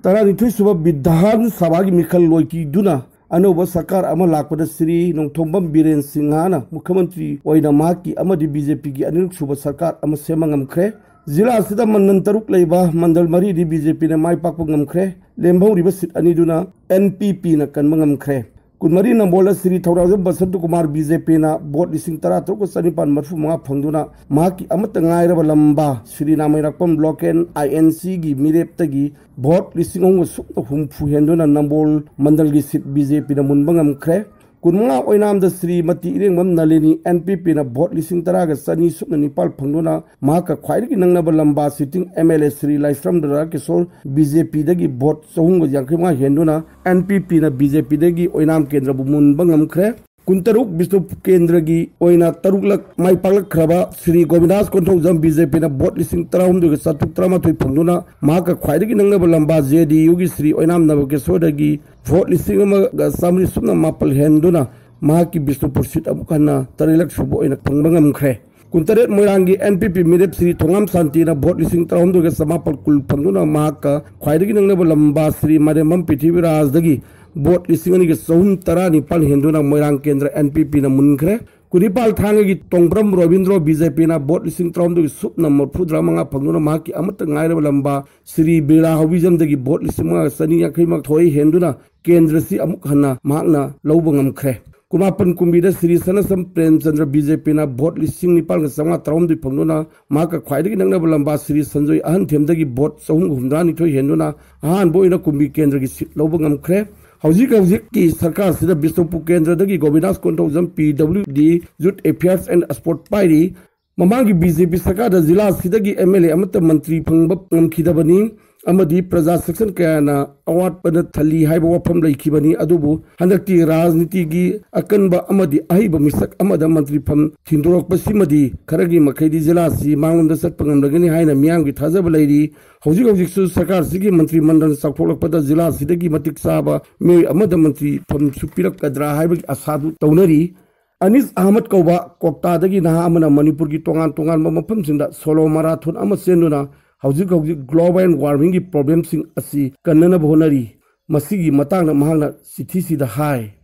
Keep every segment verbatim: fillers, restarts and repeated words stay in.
ꯇꯔꯥꯅꯤꯊꯣꯏ ꯁꯨꯕ ꯕꯤꯙꯥꯟ ꯁꯚꯥꯒꯤ ꯃꯤꯈꯜ ꯂꯣꯏꯈꯤꯗꯨꯅ ꯑꯅꯧꯕ ꯁꯔꯀꯥꯔ ꯑꯃ ꯂꯥꯛꯄꯗ ꯁ꯭ꯔꯤ ꯅꯣꯡꯊꯣꯝꯕꯝ ꯕꯤꯔꯦꯟ ꯁꯤꯡꯍꯅ ꯃꯨꯈ꯭ꯌꯃꯟꯇ꯭ꯔꯤ ꯑꯣꯏꯅ ꯃꯍꯥꯛꯀꯤ ꯑꯃꯗꯤ ꯕꯤ ꯖꯦ ꯄꯤꯒꯤ ꯑꯅꯤꯔꯛ ꯁꯨꯕ ꯁꯔꯀꯥꯔ ꯑꯃ ꯁꯦꯝꯕ ꯉꯝꯈ꯭ꯔꯦ꯫ ꯖꯤꯂꯥ ꯑꯁꯤꯗ ꯃꯟꯗꯜ ꯇꯔꯨꯛ ꯂꯩꯕ ꯃꯟꯗꯜ ꯃꯔꯤꯗꯤ ꯕꯤ ꯖꯦ ꯄꯤꯅ ꯃꯥꯏ ꯄꯥꯛꯄ ꯉꯝꯈ꯭ꯔꯦ꯫ ꯂꯦꯝꯍꯧꯔꯤꯕ ꯁꯤꯠ ꯑꯅꯤꯗꯨꯅ ꯑꯦꯟ ꯄꯤ ꯄꯤꯅ ꯀꯟꯕ ꯉꯝꯈ꯭ꯔꯦ꯫ ꯀꯨꯟꯃꯔꯤ ꯅꯝꯕꯣꯜꯗ ꯁ꯭ꯔꯤ ꯊꯧꯔꯥꯖꯝ ꯕꯁꯟꯇ ꯀꯨꯃꯥꯔ ꯕꯤ ꯖꯦ ꯄꯤꯅ ꯚꯣꯠ ꯂꯤꯁꯤꯡ ꯇꯔꯥ ꯇꯔꯨꯛ ꯆꯅꯤꯄꯥꯟ ꯃꯔꯤꯐꯨ ꯃꯉꯥ ꯐꯪꯗꯨꯅ ꯃꯍꯥꯛꯀꯤ ꯑꯃꯠꯇ ꯉꯥꯏꯔꯕ ꯂꯝꯕꯥ ꯁ꯭ꯔꯤ ꯅꯥꯃꯩꯔꯥꯛꯄꯝ ꯕ꯭ꯂꯣꯛ ꯑꯦꯟ ꯑꯥꯏ ꯑꯦꯟ ꯁꯤꯒꯤ ꯃꯤꯔꯦꯞꯇꯒꯤ ꯚꯣꯠ ꯂꯤꯁꯤꯡ ꯑꯍꯨꯝꯒ ꯁꯨꯞꯅ ꯍꯨꯝꯐꯨ ꯍꯦꯟꯗꯨꯅ ꯅꯝꯕꯣꯜ ꯃꯟꯗꯜꯒꯤ ꯁꯤꯠ ꯕꯤ ꯖꯦ ꯄꯤꯅ ꯃꯨꯟꯕ ꯉꯝꯈ꯭ꯔꯦ꯫ ꯀꯨꯟꯃꯉꯥ ꯑꯣꯏꯅꯥꯝꯗ ꯁ꯭ꯔꯤꯃꯇꯤ ꯏꯔꯦꯡꯕꯝ ꯅꯂꯤꯅꯤ ꯑꯦꯟ ꯄꯤ ꯄꯤꯅ ꯚꯣꯠ ꯂꯤꯁꯤꯡ ꯇꯔꯥꯒ ꯆꯅꯤ ꯁꯨꯞꯅ ꯅꯤꯄꯥꯜ ꯐꯪꯗꯨꯅ ꯃꯍꯥꯛꯀ ꯈ꯭ꯋꯥꯏꯗꯒꯤ ꯅꯛꯅꯕ ꯂꯝꯕꯥ sitting M L A Shri Laishram Radhakishore B J ꯄꯤꯗꯒꯤ ꯚꯣꯠ ꯆꯍꯨꯝꯒ ꯌꯥꯡꯈꯩ ꯃꯉꯥ ꯍꯦꯟꯗꯨꯅ ꯑꯦꯟ ꯄꯤ ꯄꯤꯅ ꯕꯤ ꯖꯦ ꯄꯤꯗꯒꯤ ꯑꯣꯏꯅꯥꯝ ꯀꯦꯟꯗ꯭ꯔꯕꯨ ꯃꯨꯟꯕ ꯉꯝꯈ꯭ꯔꯦ꯫ ꯀꯨꯟꯇꯔꯨꯛ ꯕꯤꯁꯅꯨꯄꯨꯔ ꯀꯦꯟꯗ꯭ꯔꯒꯤ ꯑꯣꯏꯅ ꯇꯔꯨꯛꯂꯛ ꯃꯥꯏ ꯄꯥꯛꯂꯛꯈ꯭ꯔꯕ ꯁ꯭ꯔꯤ ꯒꯣꯕꯤꯟꯗꯥꯁ ꯀꯣꯟꯊꯧꯖꯝ ꯕꯤ ꯖꯦ ꯄꯤꯅ ꯚꯣꯠ ꯂꯤꯁꯤꯡ ꯇꯔꯥꯍꯨꯝꯗꯣꯏꯒ ꯆꯥꯇ꯭ꯔꯨꯛ ꯇꯔꯥꯃꯥꯊꯣꯏ ꯐꯪꯗꯨꯅ ꯃꯍꯥꯛꯀ ꯈ꯭ꯋꯥꯏꯗꯒꯤ ꯅꯛꯅꯕ ꯂꯝꯕꯥ ꯖꯦ ꯗꯤ ꯌꯨꯒꯤ ꯁ꯭ꯔꯤ ꯑꯣꯏꯅꯥꯝ ꯅꯕꯀꯦꯁꯣꯔꯗꯒꯤ ꯚꯣꯠ ꯂꯤꯁꯤꯡ ꯑꯃꯒ ꯆꯥꯃꯔꯤ ꯁꯨꯞꯅ ꯃꯥꯄꯜ ꯍꯦꯟꯗꯨꯅ ꯃꯍꯥꯛꯀꯤ ꯕꯤꯁꯅꯨꯄꯨꯔ ꯁꯤꯠ ꯑꯃꯨꯛ ꯍꯟꯅ ꯇꯔꯦꯠꯂꯛ ꯁꯨꯕ ꯑꯣꯏꯅ ꯐꯪꯕ ꯉꯝꯈ꯭ꯔꯦ꯫ ꯀꯨꯟꯇꯔꯦꯠ ꯃꯣꯏꯔꯥꯡꯒꯤ ꯑꯦꯟ ꯄꯤ ꯄꯤ ꯃꯤꯔꯦꯞ ꯁ꯭ꯔꯤ ꯊꯣꯉꯥꯝ ꯁꯥꯟꯇꯤꯅ ꯚꯣꯠ ꯂꯤꯁꯤꯡ ꯇꯔꯥꯍꯨꯝꯗꯣꯏꯒ ꯆꯃꯥꯄꯜ ꯀꯨꯟ ꯐꯪꯗꯨꯅ ꯃꯍꯥꯛꯀ ꯈ꯭ꯋꯥꯏꯗꯒꯤ ꯅꯛꯅꯕ ꯂꯝꯕꯥ ꯁ꯭ꯔꯤ ꯃꯥꯏꯔꯦꯝꯕꯝ ꯄ꯭ꯔꯤꯊꯤꯕꯤꯔꯥꯖꯗꯒꯤ ꯚꯣꯠ ꯂꯤꯁꯤꯡ ꯑꯅꯤꯒ ꯆꯍꯨꯝ ꯇꯔꯥꯅꯤꯄꯥꯜ ꯍꯦꯟꯗꯨꯅ ꯃꯣꯏꯔꯥꯡ ꯀꯦꯟꯗ꯭ꯔ ꯑꯦꯟ ꯄꯤ ꯄꯤꯅ ꯃꯨꯟꯈ꯭ꯔꯦ꯫ ꯀꯨꯟꯅꯤꯄꯥꯜ ꯊꯥꯡꯒꯒꯤ ꯇꯣꯡꯕ꯭ꯔꯝ ꯔꯣꯕꯤꯟꯗ꯭ꯔꯣ ꯕꯤ ꯖꯦ ꯄꯤꯅ ꯚꯣꯠ ꯂꯤꯁꯤꯡ ꯇꯔꯥꯍꯨꯝꯗꯣꯏꯒ ꯁꯨꯞꯅ ꯃꯔꯤꯐꯨꯇꯔꯥ ꯃꯉꯥ ꯐꯪꯗꯨꯅ ꯃꯍꯥꯛꯀꯤ ꯑꯃꯠꯇ ꯉꯥꯏꯔꯕ ꯂꯝꯕꯥ ꯁ꯭ꯔꯤ ꯕꯤꯔꯂꯥ ꯍꯧꯕꯤꯖꯝꯗꯒꯤ ꯚꯣꯠ ꯂꯤꯁꯤꯡ ꯃꯉꯥꯒ ꯆꯅꯤ ꯌꯥꯡꯈꯩ ꯃꯥꯊꯣꯏ ꯍꯦꯟꯗꯨꯅ ꯀꯦꯟꯗ꯭ꯔꯁꯤ ꯑꯃꯨꯛ ꯍꯟꯅ ꯃꯍꯥꯛꯅ ꯂꯧꯕ ꯉꯝꯈ꯭ꯔꯦ꯫ ꯀꯨꯟꯃꯥꯄꯟ ꯀꯨꯝꯕꯤꯗ ꯁ꯭ꯔꯤ ꯁꯅꯥꯁꯝ ꯄ꯭ꯔꯦꯝꯆꯟꯗ꯭ꯔ ꯕꯤ ꯖꯦ ꯄꯤꯅ ꯚꯣꯠ ꯂꯤꯁꯤꯡ ꯅꯤꯄꯥꯜꯒ ꯆꯥꯝꯃꯉꯥ ꯇꯔꯥꯍꯨꯝꯗꯣꯏ ꯐꯪꯗꯨꯅ ꯃꯍꯥꯛꯀ ꯈ꯭ꯋꯥꯏꯗꯒꯤ ꯅꯛꯅꯕ ꯂꯝꯕꯥ ꯁ꯭ꯔꯤ ꯁꯟꯖꯣꯏ ꯑꯍꯟꯊꯦꯝꯗꯒꯤ ꯚꯣꯠ ꯆꯍꯨꯝꯒ ꯍꯨꯝꯗ꯭ꯔꯥꯅꯤꯊꯣꯏ ꯍꯦꯟꯗꯨꯅ ꯑꯍꯥꯟꯕ ꯑꯣꯏꯅ ꯀꯨꯝꯕꯤ ꯀꯦꯟꯗ꯭ꯔꯒꯤ ꯁꯤꯠ ꯂꯧꯕ ꯉꯝꯈ꯭ꯔꯦ꯫ ꯍꯧꯖꯤꯛ ꯍꯧꯖꯤꯛꯀꯤ ꯁꯔꯀꯥꯔꯁꯤꯗ ꯕꯤꯁꯅꯨꯄꯨꯔ ꯀꯦꯟꯗ꯭ꯔꯗꯒꯤ Gobindas Konthoujam P W D youth affairs and sport ꯄꯥꯏꯔꯤ꯫ ꯃꯃꯥꯡꯒꯤ ꯕꯤ ꯖꯦ ꯄꯤ ꯁꯔꯀꯥꯔꯗ ꯖꯤꯂꯥ ꯑꯁꯤꯗꯒꯤ ꯑꯦꯝ ꯑꯦꯜ ꯑꯦ ꯑꯃꯠꯇ ꯃꯟꯇ꯭ꯔꯤ ꯐꯪꯕ ꯉꯝꯈꯤꯗꯕꯅꯤ ꯑꯃꯗꯤ ꯄ꯭ꯔꯖꯥ ꯁꯦꯛꯁꯟ ꯀꯌꯥꯅ ꯑꯋꯥꯠꯄꯅ ꯊꯜꯂꯤ ꯍꯥꯏꯕ ꯋꯥꯐꯝ ꯂꯩꯈꯤꯕꯅꯤ꯫ ꯑꯗꯨꯕꯨ ꯍꯟꯗꯛꯇꯤ ꯔꯥꯖꯅꯤꯇꯤꯒꯤ ꯑꯀꯟꯕ ꯑꯃꯗꯤ ꯑꯍꯩꯕ ꯃꯤꯁꯛ ꯑꯃꯗ ꯃꯟꯇ꯭ꯔꯤ ꯐꯝ ꯊꯤꯟꯗꯣꯔꯛꯄꯁꯤꯃꯗꯤ ꯈꯔꯒꯤ ꯃꯈꯩꯗꯤ ꯖꯤꯂꯥ ꯑꯁꯤ ꯃꯥꯡꯂꯣꯝꯗ ꯆꯠꯄ ꯉꯝꯂꯒꯅꯤ ꯍꯥꯏꯅ ꯃꯤꯌꯥꯝꯒꯤ ꯊꯥꯖꯕ ꯂꯩꯔꯤ꯫ ꯍꯧꯖꯤꯛ ꯍꯧꯖꯤꯛꯁꯨ ꯁꯔꯀꯥꯔꯁꯤꯒꯤ ꯃꯟꯇ꯭ꯔꯤ ꯃꯟꯗꯜ ꯆꯥꯎꯊꯣꯛꯂꯛꯄꯗ ꯖꯤꯂꯥ ꯑꯁꯤꯗꯒꯤ ꯃꯇꯤꯛ ꯆꯥꯕ ꯃꯤꯑꯣꯏ ꯑꯃꯗ ꯃꯟꯇ꯭ꯔꯤ ꯐꯝꯁꯨ ꯄꯤꯔꯛꯀꯗ꯭ꯔꯥ ꯍꯥꯏꯕꯒꯤ ꯑꯁꯥꯗꯨ ꯇꯧꯅꯔꯤ꯫ ꯑꯅꯤꯁ ꯑꯍꯃꯗ ꯀꯧꯕ ꯀꯣꯛꯇꯥꯗꯒꯤ ꯅꯍꯥ ꯑꯃꯅ ꯃꯅꯤꯄꯨꯔꯒꯤ ꯇꯣꯉꯥꯟ ꯇꯣꯉꯥꯟꯕ ꯃꯐꯝꯁꯤꯡꯗ ꯁꯣꯂꯣ ꯃꯔꯥꯊꯣꯟ ꯑꯃ ꯆꯦꯟꯗꯨꯅ ꯍꯧꯖꯤꯛ ꯍꯧꯖꯤꯛ global warmingꯒꯤ problemꯁꯤꯡ ꯑꯁꯤ ꯀꯟꯅꯅꯕ ꯍꯣꯠꯅꯔꯤ꯫ ꯃꯁꯤꯒꯤ ꯃꯇꯥꯡꯗ ꯃꯍꯥꯛꯅ ꯆꯤꯊꯤꯁꯤꯗ ꯍꯥꯏ꯫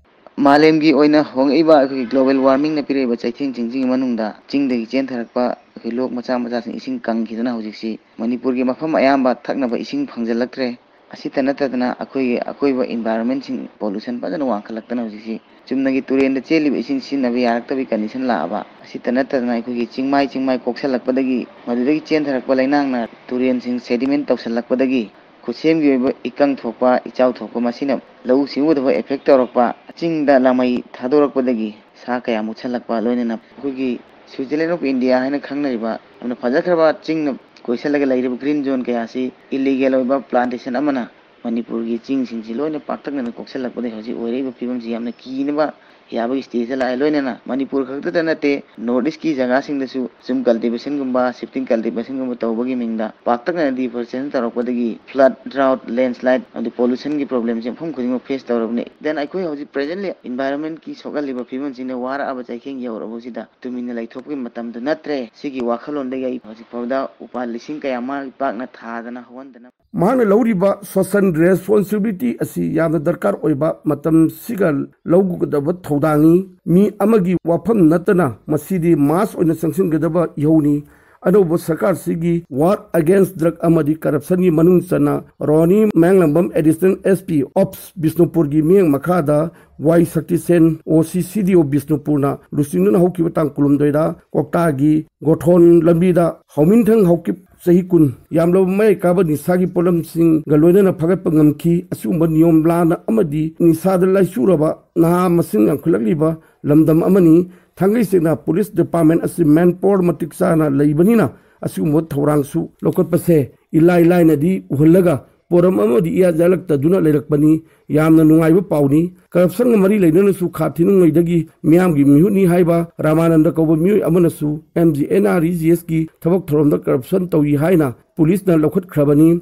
ꯃꯥꯂꯦꯝꯒꯤ ꯑꯣꯏꯅ ꯍꯣꯡꯂꯛꯏꯕ ꯑꯩꯈꯣꯏꯒꯤ global warmingꯅ ꯄꯤꯔꯛꯏꯕ ꯆꯩꯊꯦꯡꯁꯤꯡꯁꯤꯒꯤ ꯃꯅꯨꯡꯗ ꯆꯤꯡꯗꯒꯤ ꯆꯦꯟꯊꯔꯛꯄ ꯑꯩꯈꯣꯏ ꯂꯣꯛ ꯃꯆꯥ ꯃꯆꯥꯁꯤꯡ ꯏꯁꯤꯡ ꯀꯪꯈꯤꯗꯅ ꯍꯧꯖꯤꯛꯁꯤ ꯃꯅꯤꯄꯨꯔꯒꯤ ꯃꯐꯝ ꯑꯌꯥꯝꯕ ꯊꯛꯅꯕ ꯏꯁꯤꯡ ꯐꯪꯖꯜꯂꯛꯇ꯭ꯔꯦ꯫ ꯑꯁꯤꯇ ꯅꯠꯇꯗꯅ ꯑꯩꯈꯣꯏꯒꯤ ꯑꯀꯣꯏꯕ environmentꯁꯤꯡ pollution ꯐꯖꯅ ꯋꯥꯡꯈꯠꯂꯛꯇꯅ ꯍꯧꯖꯤꯛꯁꯤ ꯆꯨꯝꯅꯒꯤ ꯇꯨꯔꯦꯟꯗ ꯆꯦꯜꯂꯤꯕ ꯏꯁꯤꯡ ꯁꯤꯖꯤꯟꯅꯕ ꯌꯥꯔꯛꯇꯕꯒꯤ condition ꯂꯥꯛꯑꯕ꯫ ꯑꯁꯤꯇ ꯅꯠꯇꯗꯅ ꯑꯩꯈꯣꯏꯒꯤ ꯆꯤꯡꯃꯥꯏ ꯆꯤꯡꯃꯥꯏ ꯀꯣꯛꯁꯜꯂꯛꯄꯗꯒꯤ ꯃꯗꯨꯗꯒꯤ ꯆꯦꯟꯊꯔꯛꯄ ꯂꯩꯅꯥꯡꯅ ꯇꯨꯔꯦꯟꯁꯤꯡ sediment ꯇꯧꯁꯜꯂꯛꯄꯗꯒꯤ ꯈꯨꯠꯁꯦꯝꯒꯤ ꯑꯣꯏꯕ ꯏꯀꯪ ꯊꯣꯛꯄ, ꯏꯆꯥꯎ ꯊꯣꯛꯄ, ꯃꯁꯤꯅ ꯂꯧꯎ ꯁꯤꯡꯎꯕꯗ ꯐꯥꯎ effect ꯇꯧꯔꯛꯄ, ꯆꯤꯡꯗ ꯂꯥꯃꯩ ꯊꯥꯗꯣꯔꯛꯄꯗꯒꯤ ꯁꯥ ꯀꯌꯥ ꯃꯨꯠꯁꯜꯂꯛꯄ, ꯂꯣꯏꯅꯅ ꯑꯩꯈꯣꯏꯒꯤ Switzerland of India ꯍꯥꯏꯅ ꯈꯪꯅꯔꯤꯕ ꯌꯥꯝꯅ ꯐꯖꯈ꯭ꯔꯕ ꯆꯤꯡꯅ ꯀꯣꯏꯁꯜꯂꯒ ꯂꯩꯔꯤꯕ green zone ꯀꯌꯥꯁꯤ illegal ꯑꯣꯏꯕ plantation ꯑꯃꯅ ꯃꯅꯤꯄꯨꯔꯒꯤ ꯆꯤꯡꯁꯤꯡꯁꯤ ꯂꯣꯏꯅ ꯄꯥꯛꯇꯛꯅꯅ ꯀꯣꯛꯁꯜꯂꯛꯄꯗꯒꯤ ꯍꯧꯖꯤꯛ ꯑꯣꯏꯔꯛꯏꯕ ꯐꯤꯕꯝꯁꯤ ꯌꯥꯝꯅ ꯀꯤꯅꯕ ꯌꯥꯕꯒꯤ stageꯇ ꯂꯥꯛꯑꯦ꯫ ꯂꯣꯏꯅꯅ ꯃꯅꯤꯄꯨꯔ ꯈꯛꯇꯗ ꯅꯠꯇꯦ, North Eastꯀꯤ ꯖꯒꯥꯁꯤꯡꯗꯁꯨ ꯆꯨꯝ cultivationꯒꯨꯝꯕ, shifting cultivationꯒꯨꯝꯕ ꯇꯧꯕꯒꯤ ꯃꯤꯡꯗ ꯄꯥꯛꯇꯛꯅꯅ deforestation ꯇꯧꯔꯛꯄꯗꯒꯤ flood, drought, landslide ꯑꯃꯗꯤ pollutionꯒꯤ problemꯁꯦ ꯃꯐꯝ ꯈꯨꯗꯤꯡꯃꯛ face ꯇꯧꯔꯕꯅꯤ꯫ Then ꯑꯩꯈꯣꯏ ꯍꯧꯖꯤꯛ presently environmentꯀꯤ ꯁꯣꯛꯍꯜꯂꯤꯕ ꯐꯤꯕꯝꯁꯤꯅ ꯋꯥꯔꯛꯑꯕ ꯆꯩꯊꯦꯡ ꯌꯧꯔꯛꯑꯕꯁꯤꯗ ꯇꯨꯃꯤꯟꯅ ꯂꯩꯊꯣꯛꯄꯒꯤ ꯃꯇꯝꯗꯨ ꯅꯠꯇ꯭ꯔꯦ꯫ ꯁꯤꯒꯤ ꯋꯥꯈꯜꯂꯣꯟꯗꯒꯤ ꯑꯩ ꯍꯧꯖꯤꯛ ꯐꯥꯎꯗ ꯎꯄꯥꯜ ꯂꯤꯁꯤꯡ ꯀꯌꯥ ꯃꯥꯏ ꯄꯥꯛꯅ ꯊꯥꯗꯅ ꯍꯧꯍꯟꯗꯅ ꯃꯍꯥꯛꯅ ꯂꯧꯔꯤꯕ social responsibility ꯑꯁꯤ ꯌꯥꯝꯅ ꯗꯔꯀꯥꯔ ꯑꯣꯏꯕ ꯃꯇꯝꯁꯤꯒ ꯂꯧꯒꯗꯕ ꯊꯧꯗꯥꯡꯅꯤ꯫ ꯃꯤ ꯑꯃꯒꯤ ꯋꯥꯐꯝ ꯅꯠꯇꯅ ꯃꯁꯤꯗꯤ mass ꯑꯣꯏꯅ ꯆꯪꯁꯤꯟꯒꯗꯕ ꯏꯍꯧꯅꯤ꯫ ꯑꯅꯧꯕ ꯁꯔꯀꯥꯔꯁꯤꯒꯤ War Against Drug ꯑꯃꯗꯤ Corruptionꯒꯤ ꯃꯅꯨꯡ ꯆꯟꯅ ꯔꯣꯅꯤ ꯃꯌꯥꯡꯂꯝꯕꯝ Additional SP of ꯕꯤꯁꯅꯨꯄꯨꯔꯒꯤ ꯃꯤꯠꯌꯦꯡ ꯃꯈꯥꯗ ꯋꯥꯏ ꯁꯛꯇꯤꯁꯦꯟ, OC CDO ꯕꯤꯁꯅꯨꯄꯨꯔꯅ ꯂꯨꯆꯤꯡꯗꯨꯅ ꯍꯧꯈꯤꯕ ꯇꯥꯡ ꯀꯨꯟꯍꯨꯝꯗꯣꯏꯗ ꯀ꯭ꯋꯥꯛꯇꯥꯒꯤ ꯒꯣꯊꯣꯟ ꯂꯝꯕꯤꯗ ꯍꯧꯃꯤꯟꯊꯪ ꯍꯧꯀꯤꯞ ꯆꯍꯤ ꯀꯨꯟ ꯌꯥꯝꯂꯕ ꯃꯌꯥꯏ ꯀꯥꯕ ꯅꯤꯁꯥꯒꯤ ꯄꯣꯠꯂꯝꯁꯤꯡꯒ ꯂꯣꯏꯅꯅ ꯐꯒꯠꯄ ꯉꯝꯈꯤ꯫ ꯑꯁꯤꯒꯨꯝꯕ ꯅꯤꯌꯣꯝ ꯂꯥꯟꯅ ꯑꯃꯗꯤ ꯅꯤꯁꯥꯗ ꯂꯥꯏꯆꯨꯔꯕ ꯅꯍꯥ ꯃꯁꯤꯡ ꯌꯥꯝꯈꯠꯂꯛꯂꯤꯕ ꯂꯝꯗꯝ ꯑꯃꯅꯤ꯫ ꯊꯥꯡꯒꯩ ꯁꯦꯡꯅ police department ꯑꯁꯤ manpower ꯃꯇꯤꯛ ꯆꯥꯅ ꯂꯩꯕꯅꯤꯅ ꯑꯁꯤꯒꯨꯝꯕ ꯊꯧꯔꯥꯡꯁꯨ ꯂꯧꯈꯠꯄꯁꯦ ꯏꯂꯥꯏ ꯂꯥꯏꯅꯗꯤ ꯎꯍꯜꯂꯒ ꯄꯣꯔꯝ ꯑꯃꯗꯤ ꯏꯌꯥ ꯌꯥꯜꯂꯛꯇꯗꯨꯅ ꯂꯩꯔꯛꯄꯅꯤ꯫ ꯌꯥꯝꯅ ꯅꯨꯡꯉꯥꯏꯕ ꯄꯥꯎꯅꯤ꯫ Corruptionꯒ ꯃꯔꯤ ꯂꯩꯅꯅꯁꯨ ꯈꯥ ꯊꯤꯅꯉꯩꯗꯒꯤ ꯃꯤꯌꯥꯝꯒꯤ ꯃꯤꯍꯨꯠꯅꯤ ꯍꯥꯏꯕ ꯔꯥꯃꯥꯅꯟꯗ ꯀꯧꯕ ꯃꯤꯑꯣꯏ ꯑꯃꯅꯁꯨ MGNREGSꯀꯤ ꯊꯕꯛ ꯊꯧꯔꯝꯗ corruption ꯇꯧꯏ ꯍꯥꯏꯅ policeꯅ ꯂꯧꯈꯠꯈ꯭ꯔꯕꯅꯤ꯫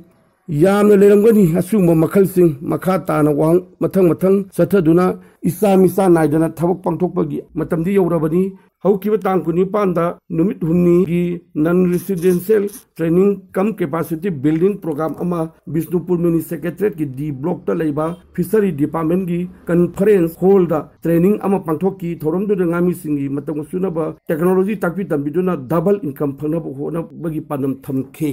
ꯌꯥꯝꯅ ꯂꯩꯔꯝꯒꯅꯤ ꯑꯁꯤꯒꯨꯝꯕ ꯃꯈꯜꯁꯤꯡ꯫ ꯃꯈꯥ ꯇꯥꯅ ꯋꯥꯍꯪ ꯃꯊꯪ ꯃꯊꯪ ꯆꯠꯊꯗꯨꯅ ꯏꯆꯥ ꯃꯤꯆꯥ ꯅꯥꯏꯗꯅ ꯊꯕꯛ ꯄꯥꯡꯊꯣꯛꯄꯒꯤ ꯃꯇꯝꯗꯤ ꯌꯧꯔꯕꯅꯤ꯫ ꯍꯧꯈꯤꯕ ꯇꯥꯡ ꯀꯨꯟꯅꯤꯄꯥꯟꯗ ꯅꯨꯃꯤꯠ ꯍꯨꯝꯅꯤꯒꯤ non residential training cum capacity building program ꯑꯃ ꯕꯤꯁꯅꯨꯄꯨꯔ mini secretariat ꯀꯤ D block ꯇ ꯂꯩꯕ fishery department ꯀꯤ conference hall ꯗ training ꯑꯃ ꯄꯥꯡꯊꯣꯛꯈꯤ꯫ ꯊꯧꯔꯝꯗꯨꯗ ꯉꯥꯃꯤꯁꯤꯡꯒꯤ ꯃꯇꯝꯒ ꯆꯨꯅꯕ technology ꯇꯥꯛꯄꯤ ꯇꯝꯕꯤꯗꯨꯅ double income ꯐꯪꯅꯕ ꯍꯣꯠꯅꯕꯒꯤ ꯄꯥꯟꯗꯝ ꯊꯝꯈꯤ꯫